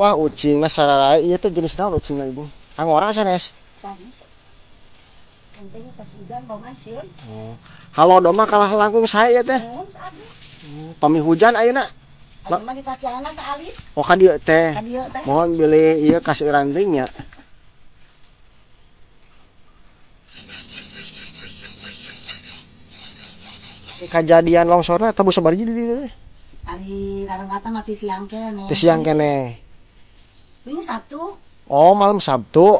Wah, ucingna sararae ieu teh jenis naon ucingna ibu? Angora sanes? Sanes. Penting pas hujan bau sieun. Oh. Halodo mah kalah langkung sae ieu teh. Pami hujan ayeuna. Ayeuna mah dipasianana saalit. Oh, ka dieu teh. Ka dieu teh. Mohon bilih ieu kaseueuran teuing nya. Kejadian longsorna tabu sabaraha di dieu teh? Ari rarengatan mah ti siang keneh. Ti siang keneh. Wingi Sabtu. Oh, malam Sabtu.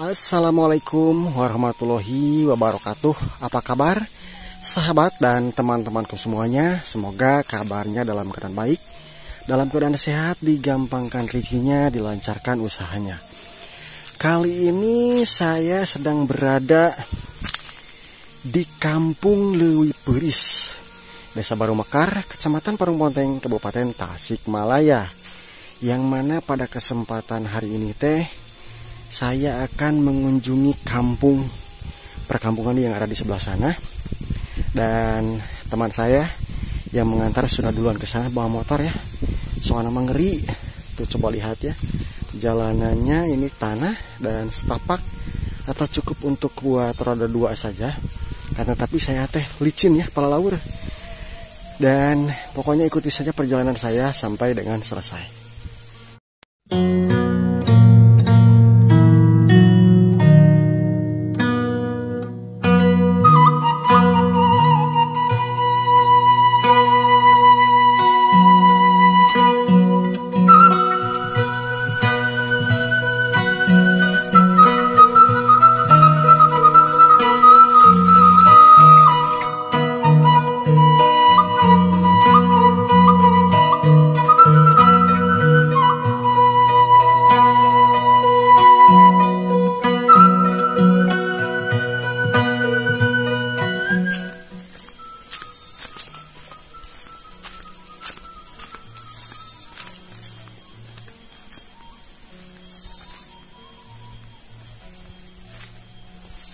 Assalamualaikum warahmatullahi wabarakatuh. Apa kabar sahabat dan teman-temanku semuanya? Semoga kabarnya dalam keadaan baik, dalam keadaan sehat, digampangkan rezekinya, dilancarkan usahanya. Kali ini saya sedang berada di Kampung Leuwi Peuris, Desa Baru Mekar, Kecamatan Parung Ponteng, Kabupaten Tasikmalaya. Yang mana pada kesempatan hari ini teh saya akan mengunjungi kampung perkampungan yang ada di sebelah sana. Dan teman saya yang mengantar sudah duluan ke sana bawa motor ya. Soalnya mah ngeri. Tuh coba lihat ya. Jalanannya ini tanah dan setapak atau cukup untuk buat roda dua saja. Karena tapi saya teh licin ya, pala laur. Dan pokoknya ikuti saja perjalanan saya sampai dengan selesai.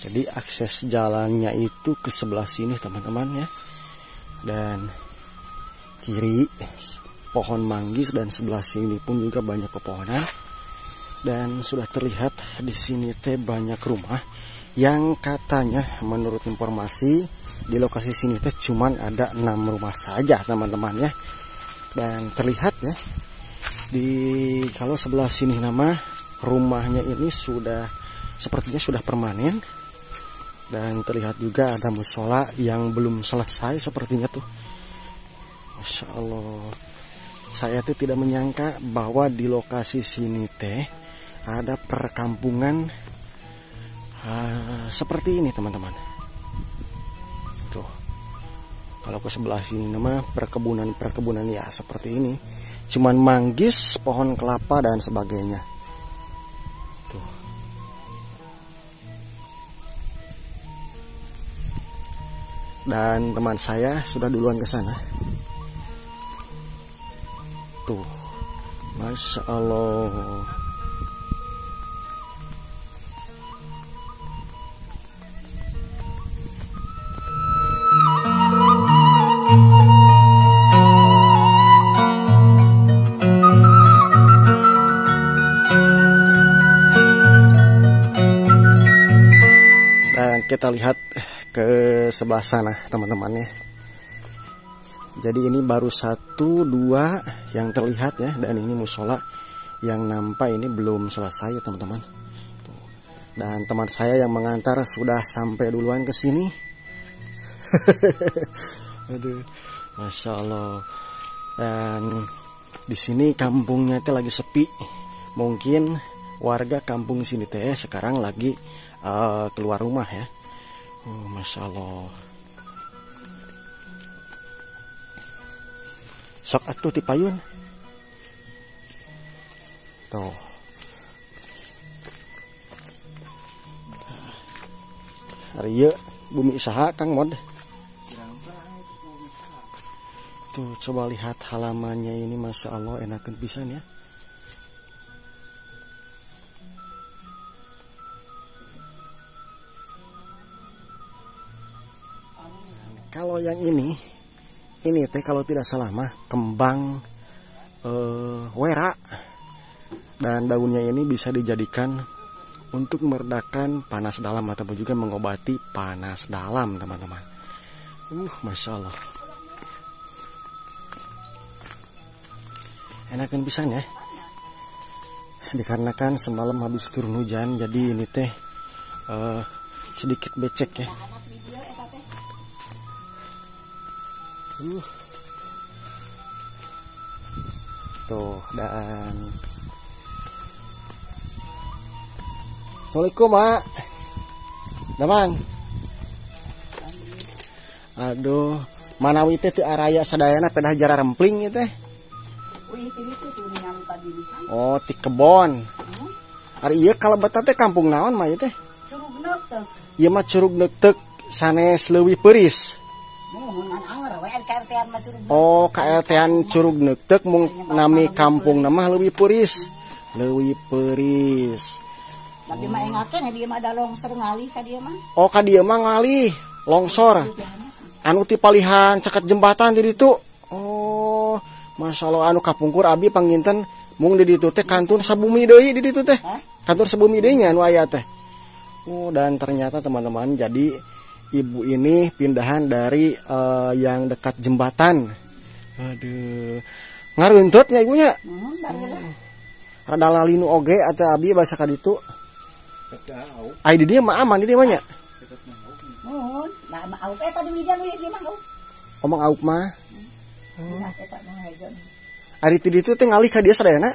Jadi akses jalannya itu ke sebelah sini teman-teman ya. Dan kiri pohon manggis dan sebelah sini pun juga banyak pepohonan. Dan sudah terlihat di sini teh banyak rumah yang katanya menurut informasi di lokasi sini teh cuman ada 6 rumah saja teman-teman ya. Dan terlihat ya di kalau sebelah sini nama rumahnya ini sudah sepertinya sudah permanen. Dan terlihat juga ada musola yang belum selesai sepertinya tuh. Masya Allah. Saya tuh tidak menyangka bahwa di lokasi sini teh ada perkampungan seperti ini teman-teman. Tuh. Kalau ke sebelah sini nama perkebunan-perkebunan ya seperti ini. Cuman manggis, pohon kelapa dan sebagainya. Tuh. Dan teman saya sudah duluan ke sana. Tuh. Masya Allah. Dan kita lihat ke sebelah sana teman-teman ya. Jadi ini baru 1, 2 yang terlihat ya. Dan ini musola yang nampak ini belum selesai ya teman-teman. Dan teman saya yang mengantar sudah sampai duluan ke sini. Aduh, Masya Allah. Dan di sini kampungnya itu lagi sepi. Mungkin warga kampung sini teh sekarang lagi keluar rumah ya. Oh, Masya Allah. Sok atuh ti payun. Tuh. Ari ieu bumi saha Kang Mod? Tuh, coba lihat halamannya ini, Masya Allah, enakan pisan ya. Kalau yang ini teh kalau tidak salah mah kembang wera. Dan daunnya ini bisa dijadikan untuk meredakan panas dalam ataupun juga mengobati panas dalam, teman-teman. Masya Allah. Enakan pisan ya. Dikarenakan semalam habis turun hujan, jadi ini teh sedikit becek ya. Tuh, dan Assalamualaikum, Mak. Damang. Aduh, manawi teh teu araya sadayana pedah jara rempling ieu teh. Oh, ti kebon. Ari ieu kalebetna teh kampung naon mah ieu teh? Curug Neuteuk. Ieu mah Curug Neuteuk sanes Leuwih Peuris. Oh, KLT-an Curug Neuteuk mung nami kampung mah Leuwih Peuris. Leuwih Peuris. Tapi mah engakeun dieu mah ada longsor ngalih ka dieu mah. Oh, ka dieu mah ngalih, longsor. Anu ti palihan caket jembatan di ditu. Oh, masyaallah anu kapungkur abi panginten mung di ditu teh kantun sabumi deui di ditu teh. Kantor sabumi deui nya anu aya teh. Oh, dan ternyata teman-teman, jadi ibu ini pindahan dari yang dekat jembatan. Aduh, ngaruntut nya ibunya. Rada lalinu oge atau abi bahasa ka ditu. Ai di dieu mah aman di dieu mah nya. Muhun, lah mah auk eta di hujan hiji mah auk. Omong auk mah. Ari ti ditu teh ngalih ka dieu sadayana?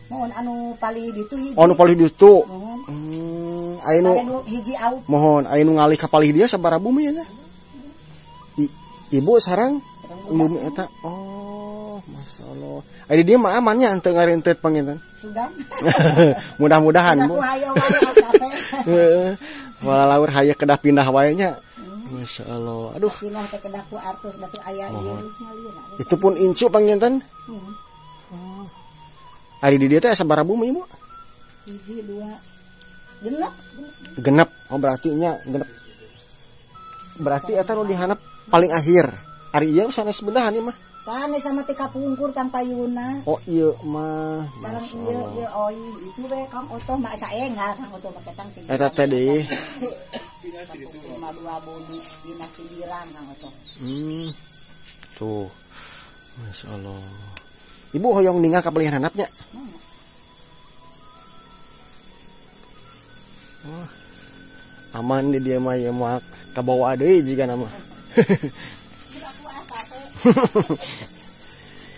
Mohon anu palih ditu hiji. Oh, anu palih ditu. Anu hiji auk. Mohon aya nu ngalih ka palih dieu sabaraha bumi eta? Ibu sareng bumi eta. Oh, masyaallah. Ari di dieu mah aman nya henteu ngarentet panginten. Sugan. Mudah-mudahan, Bu. Heeh. Walaur haye kedah pindah wae nya. Masya Allah. Aduh. Pindah teh kedah ku artos batu aya ieu nyalira. Itu pun incu panginten. Oh. Ari di dieu teh sabaraha bumi, Ibu? Hiji, dua. Genep. Genep. Oh, berarti nya genep. Berarti eta nu dihanep paling akhir. Ari ieu sanes bedahan ieu mah. Sanes sama ti kapungkur Kang payuna. Oh, ieu mah. Sareng ieu ieu oi itu we Kang Oto mah saengal Kang Oto mah ketang tiga. Eta teh deui. Lima dua bumi dina kidirang Kang Oto. Tuh. Masya Allah. Ibu hoyong ningal ka palihan handapnya. Wah. Aman di dieu mah ieu mah kabawa deui jiga nama.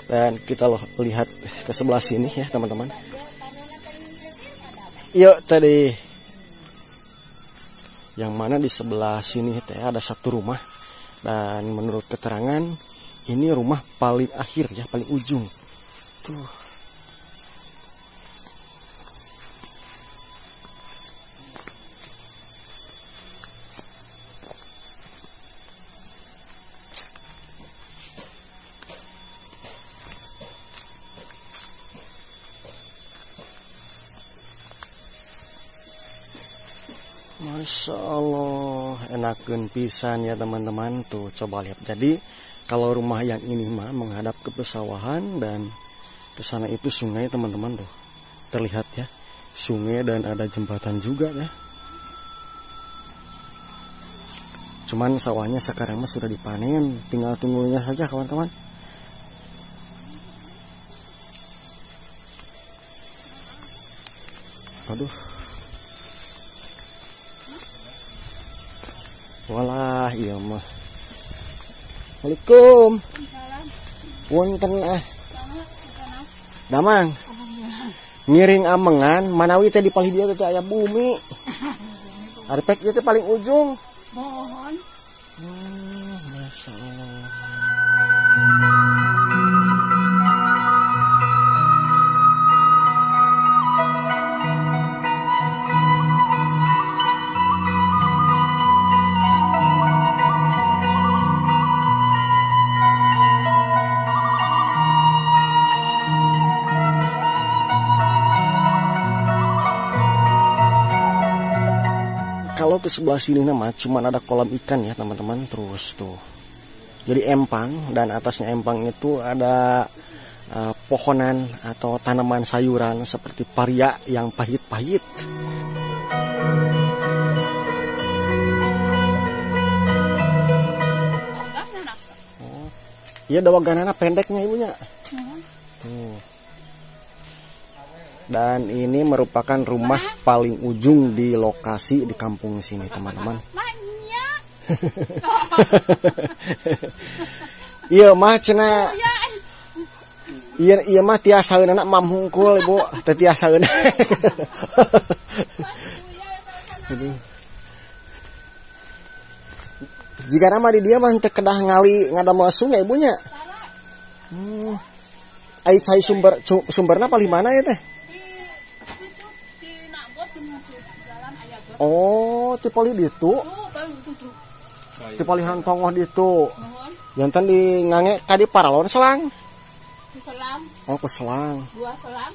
Dan kita lihat ke sebelah sini ya teman-teman. Yuk tadi. Yang mana di sebelah sini teh ada satu rumah. Dan menurut keterangan ini rumah paling akhir ya, paling ujung. Tuh. Masya Allah, enakeun pisan ya teman-teman. Tuh coba lihat. Jadi kalau rumah yang ini mah menghadap ke pesawahan dan ke sana itu sungai teman-teman tuh. Terlihat ya, sungai dan ada jembatan juga ya. Cuman sawahnya sekarang mah sudah dipanen, tinggal tunggunya saja kawan-kawan. Aduh. Walah, iya mah. Assalamualaikum. Punten ah. Damang. Ngiring amengan manawi teh di palih dieu teh aya bumi. Ari pek ieu teh paling ujung. Mohon. Masya Allah. ke sebelah sini nama cuman ada kolam ikan ya teman-teman. Terus tuh jadi empang, dan atasnya empang itu ada pohonan atau tanaman sayuran seperti paria yang pahit-pahit. Oh, iya dawaganana pendeknya ibunya. Tuh. Dan ini merupakan rumah paling ujung di lokasi di kampung sini teman-teman. Iya mah cenah. Iya iya mah tiasaeunana mam hungkul ibu, teu tiasaeun. Aduh. Jika nama di dia mah teu kedah ngali ngadamel sungai ibunya. Ai cai sumberna palih mana ya teh? Oh, ti palih ditu. Ti palihan tongoh ditu. Jantan di ngange ka di paralon selang. Selang. Oh, ke selang. Dua selang.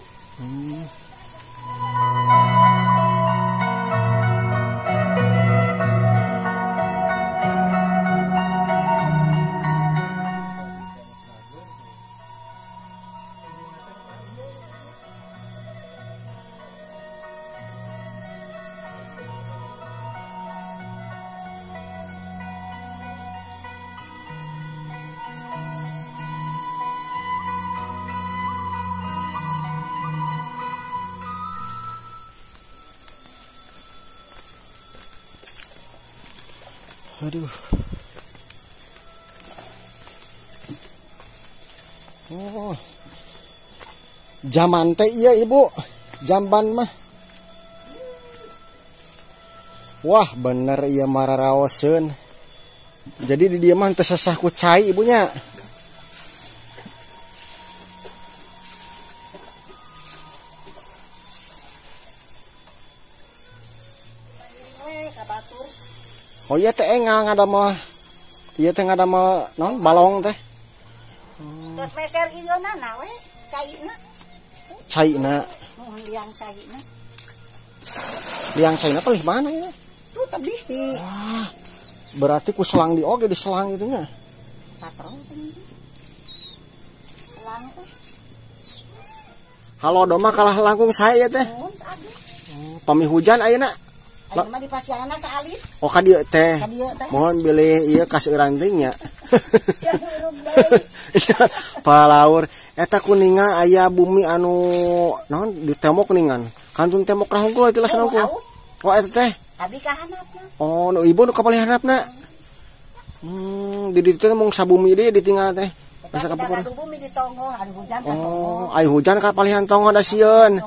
Aduh. Oh. Zaman teh iya ibu, jamban mah. Wah, bener iya mararaoseun. Jadi di dieu mah teu sesah ku cai ibunya. Oh iya teh engal ngadamel. Iya teh ngadamel naon balong teh. Terus meser ieu na we caina. Caina. Mohon liang caina. Liang caina palih mana ya? Tuh tebih di. Wah, berarti ku selang di oge di selang itu nya. Patrol selang teh. Halo doma kalah langkung saya teh. Pami hujan ayeuna. Ayeuna mah di pasianana saalit. Oh ka dieu teh. Mohon bilih ieu kaseuran teh nya. Palaur eta kuninga aya bumi anu naon di tembok kuningan. Kantun tembok ra hungkul tilas hungkul. Oh eta teh. Abi ka handapna. Oh nu ibu nu ka palih handapna. Di ditu teh mung sabumi deui ditinggal teh. Asa kapukur. Bumi di tonggoh anu hujan ka tonggoh. Oh, ai hujan ka palihan tonggoh da sieun.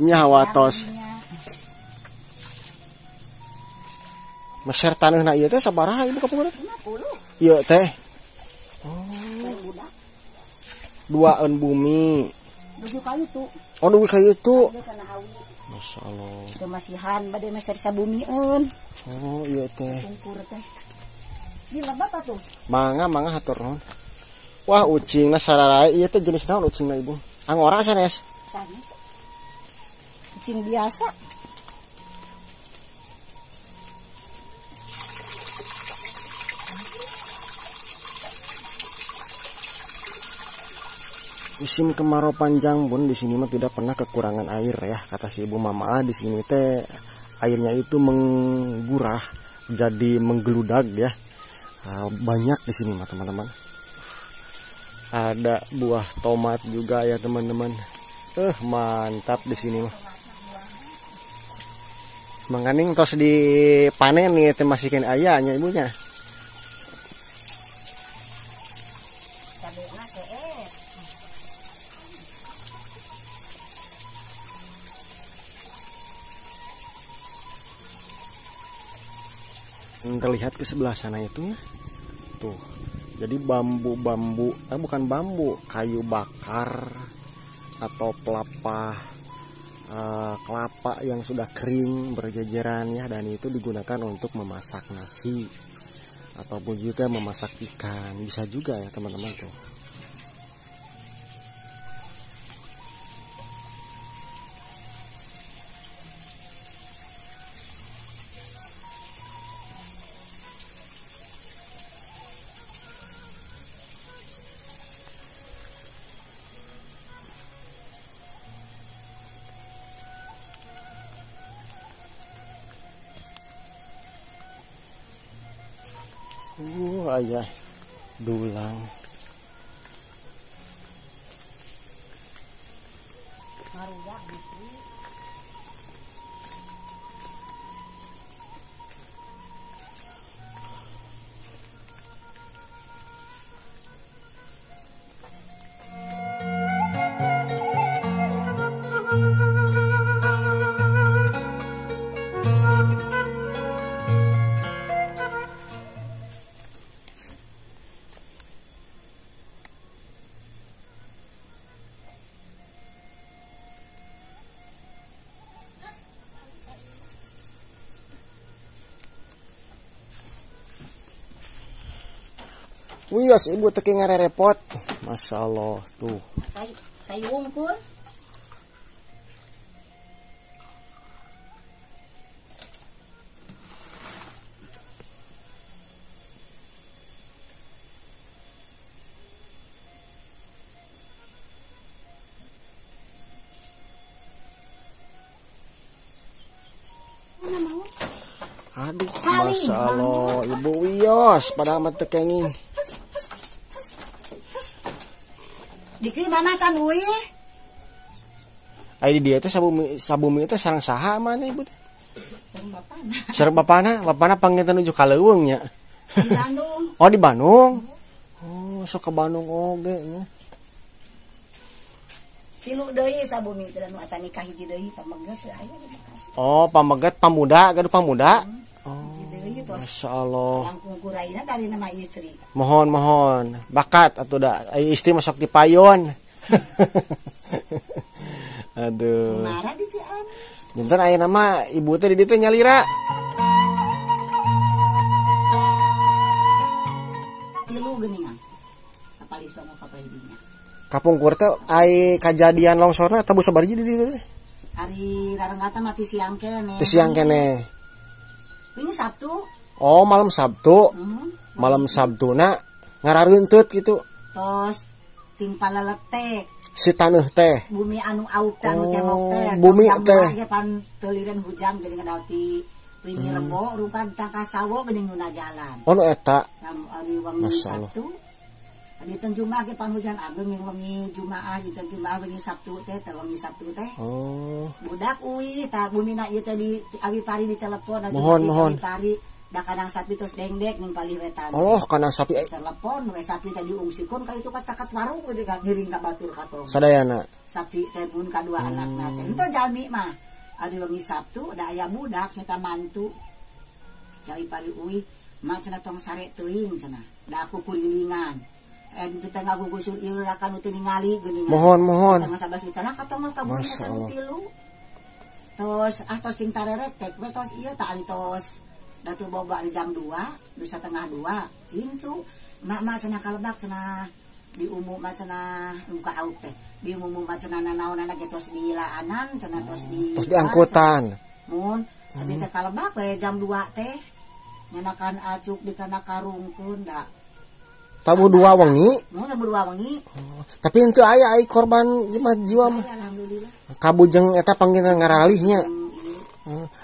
Nya watos. Meser taneuhna ieu teh sabaraha ibu kapungkur? 50. Ieu teh. Oh. Duaeun bumi. Dugi ka itu. Oh, dugi ka itu. Masyaallah. Teu masihan bade meser sabumieun. Oh, ieu teh. Pungkur teh. Di lebet atuh. Mangga, mangga hatur nuhun. Wah, ucingna sararae ieu teh jenis naon ucingna ibu? Angora sanes? Sanes. Ucing biasa. Musim kemarau panjang pun di sini mah tidak pernah kekurangan air ya, kata si ibu mama. Di sini teh airnya itu menggurah jadi menggeludag ya. Banyak di sini mah teman-teman. Ada buah tomat juga ya teman-teman. Mantap di sini mah. Menganing tos dipanen nih teh masikin ayahnya ibunya. Terlihat ke sebelah sana itu ya. Tuh. Jadi bambu-bambu, bukan bambu, kayu bakar atau pelapa kelapa yang sudah kering berjejeran ya, dan itu digunakan untuk memasak nasi ataupun juga memasak ikan. Bisa juga ya teman-teman tuh. Aya dulang. Wios ibu teki ngarerepot. Masya Allah tuh. Saya wungkul. Aduh, Masya Allah, ibu wios pada amat tekenging. Diki mana can uih? Ai di dia teh sabumi teh sareng saha mana ibu teh? Sareng bapana. Sareng bapana, bapana panginten nuju ka leuweung nya. Di Bandung. Oh, di Bandung. Oh, sok ke Bandung oge nya. Tilu deui sabumi teh nu acan nikah hiji deui pameget teh aya di Bekasi. Oh, pameget pamuda, gaduh pamuda. Oh. Masya Allah. Langkung kuraina dari nama istri. Mohon mohon bakat atau da istri masuk di payon. Aduh. Marah di Ciamis. Jantan aya nama ibu teh di dieu teh nyalira. Tilu geuningan. Kapal itu mau kapal dinya. Kapungkur teh ai kajadian longsorna tabu sabariji di dieu teh. Ari rarenggatan mati siang keneh. Ti siang keneh. Ini Sabtu. Oh, malam Sabtu. Malam Sabtu na ngararuntut gitu. Tos timpa leletek. Si taneuh teh. Bumi anu auk teh anu tembok teh. Bumi teh. Ge pan teulireun hujan geuning ngadauti wingi rebo rungkad tangka sawo geuning nu jalan. Oh, nu eta. Ari wengi Sabtu. Dinten Jumaah ge pan hujan ageung wengi Jumaah, dinten Jumaah wengi Sabtu teh, teh wengi Sabtu teh. Oh. Budak uih tah bumina ieu teh di awi pari di telepon mohon mohon. Awi pari da kadang sapi terus dengdek ning palih wetan. Oh, kadang sapi telepon we sapi teh diungsikeun ka itu ka caket warung we ngiring ka batur katong. Sadayana. Sapi teh mun kadua anakna teh. Henteu jalmi mah. Ari wengi Sabtu da aya budak eta mantu. Awi pari uih mah cenah tong sare teuing cenah. Da aku kurilingan. Kita ngagugusur ieu rakan nu teu ningali geuningan. Mohon mohon. Tengah sabas cenah katongol ka bumi eta nu tilu. Tos ah tos cing tarerek tek we tos ieu tah ari tos datu boba di jam 2, di setengah 2. Incu mak-mak cenah kalebak cenah di umum mah cenah muka auk teh. Di umum mah cenah nanaonana ge tos dilaanan cenah tos di tos diangkutan. Mun abi teh kalebak we jam 2 teh. Nyanakan acuk di kana karungkeun da. Tabu dua wengi. Mun tabu dua wengi. Oh, tapi henteu aya ai korban jiwa mah. Alhamdulillah. Kabujeng eta panggilna ngaralihnya.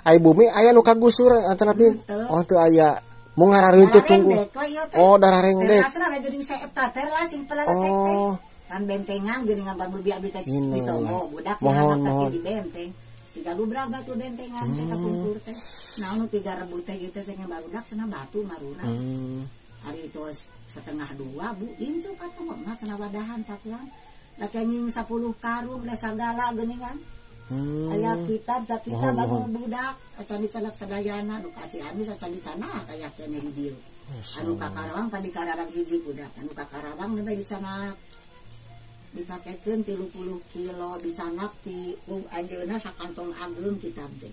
Ai bumi aya nu kagusur antara oh teu aya. Mun ngarareuntut tunggu. Oh, dararengdek. Terasna we geuning seep ta teh lah cing peleletek teh. Kan bentengan geuningan ban bebi abi teh ditonggo budak mohon di benteng. Tiga lubrak batu bentengan teh kapungkur teh. Naon nu tiga rebut teh gitu cenah barudak cenah batu marurah. Hari itu setengah 2 bu incu katong mah cenah wadahan pakaian da kenging 10 karung da sagala geuningan. Aya kitab da kitab anu budak acan dicanak sadayana nu ka Ciamis acan dicanak aya keneh di dieu. Anu ka Karawang pan di Karawang hiji budak anu ka Karawang nembe dicanak dipakekeun 30 kilo dicanak ti anjeunna sakantong ageung kitab teh.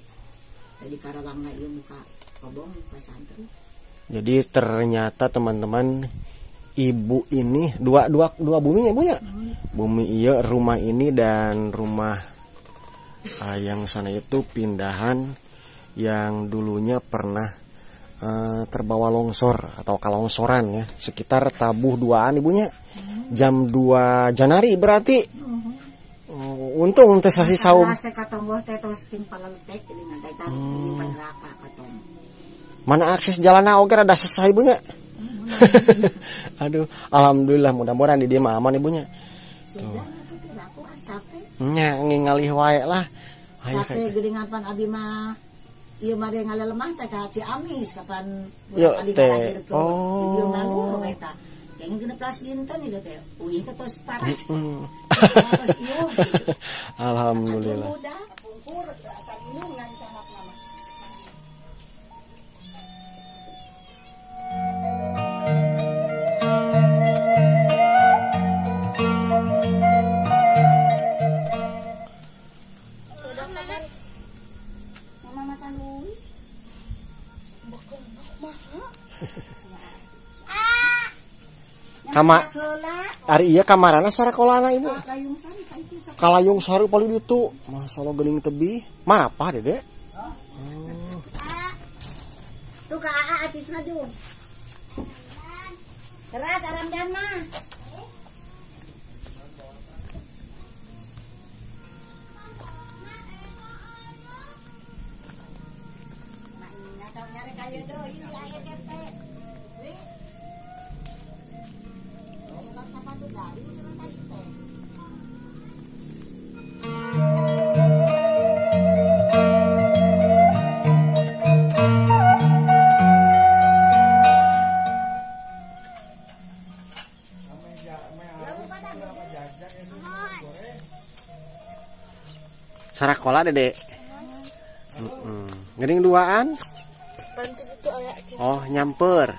Di Karawangna ieu muka kobong pesantren. Jadi ternyata teman-teman ibu ini dua bumi ya Bu ya. Bumi iya rumah ini dan rumah yang sana itu pindahan yang dulunya pernah terbawa longsor atau kalongsoran ya, sekitar tabuh 2-an ibunya. Jam 2 Januari berarti. Untung teh sasi saum. Mana akses jalan oge rada sesah ibunya. Aduh, alhamdulillah mudah-mudahan di dia mah aman ibunya. Sudah atuh piraku ah capek. Nya ngingalih wae lah. Capek geuningan pan abi mah. Ieu mah de ngalelemah teh ka Ciamis kapan kali teh. Oh. Ieu mah guru eta. Kayaknya 16 dinten ieu teh. Uih teh tos parah. Tos ieu. Alhamdulillah. Kapungkur acan inung na sanapna mah. Kama ari ieu kamarana sarakolana ibu? Kalayung Sari paling ditu. Masalah geuning tebih. Marapah Dede? Oh. Tuh ka aa acisna jung. Keras aramdan mah. Nya tau nyari kayu deui si aya cete. Li. Sarakola Dede. Geuning duaan? Oh, nyamper.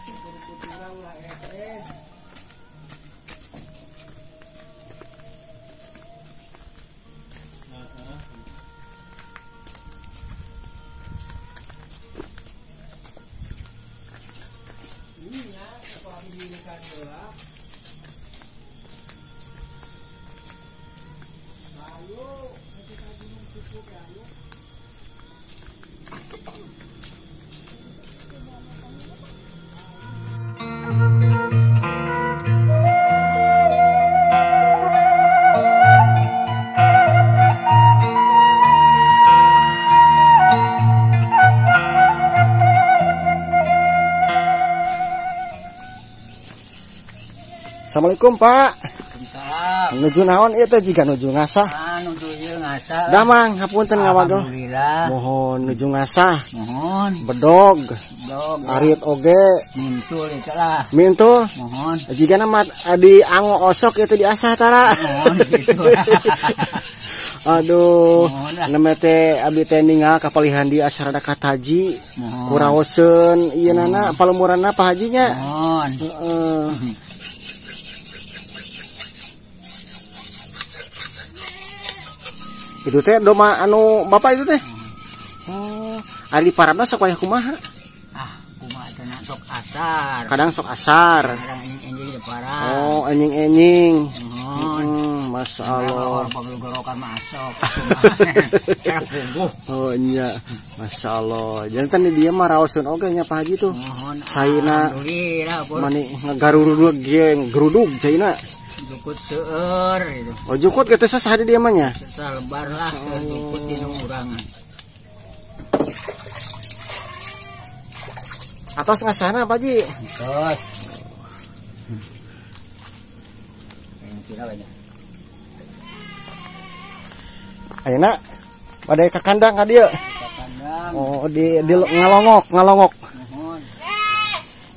Assalamualaikum Pak. Waalaikumsalam. Nuju naon ieu teh jiga nuju ngasah. Ah nuju ieu ngasah. Damang hapunten ngawagel. Alhamdulillah. Mohon nuju ngasah. Mohon. Bedog. Bedog. Arit oge. Mintul eta lah. Mintul. Mohon. Jigana mah di ango osok ieu teh diasah tara. Mohon gitu. Aduh, namanya teh abi teh ningal kapalihan di asarada kataji. Kuraoseun ieu nana palemburanna Pak Haji nya. Mohon. Heeh. Itu teh doma anu bapak itu teh. Oh, ari parabna sok wayah kumaha? Ah, kumaha teh sok asar. Kadang sok asar. Kadang enjing-enjing di parah. Oh, enjing-enjing. Masya Allah. Gorokan masuk. Oh iya, Masya Allah. Jantan dia mah raoseun oge nya Pak Haji tuh. Caina mani ngagarurudug ge gerudug caina. Jukut seueur gitu. Oh jukut ge teh sasah di dieu mah nya. Sesah lebar lah jukut dina urangan. Atos ngasahna Pak Haji? Atos. Yang kira banyak. Ayeuna bade ka kandang ka dieu. Oh di ngalongok, ngalongok. Nuhun.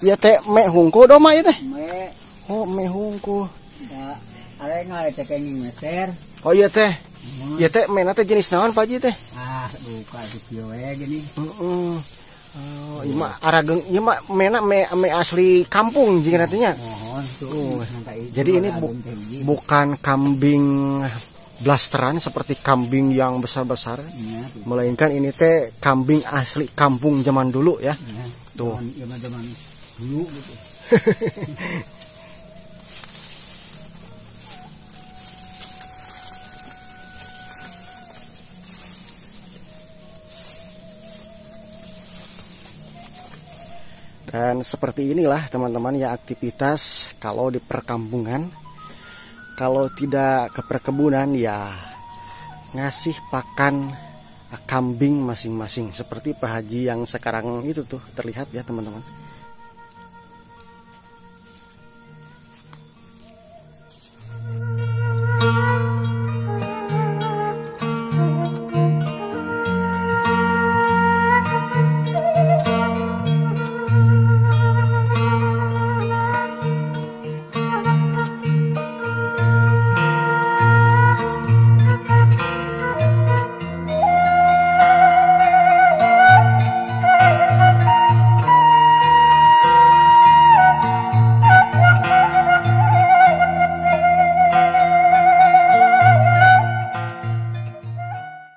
Ieu teh me hungku doma ieu teh. Me. Oh, me hungku. Da, are teh kenging meser. Oh iya teh. Ieu teh mena teh jenis naon Pak Haji teh? Ah, duka di kieu we gini. Heeh. Oh, ieu mah arageng ieu mah mena me asli kampung jeung artinya. Mohon tuh. Jadi ini bukan kambing blasteran seperti kambing yang besar-besar, ya, melainkan ini teh kambing asli kampung zaman dulu ya. Ya, tuh. Zaman dulu gitu. Dan seperti inilah teman-teman ya aktivitas kalau di perkampungan. Kalau tidak ke perkebunan ya ngasih pakan kambing masing-masing seperti Pak Haji yang sekarang itu tuh terlihat ya teman-teman.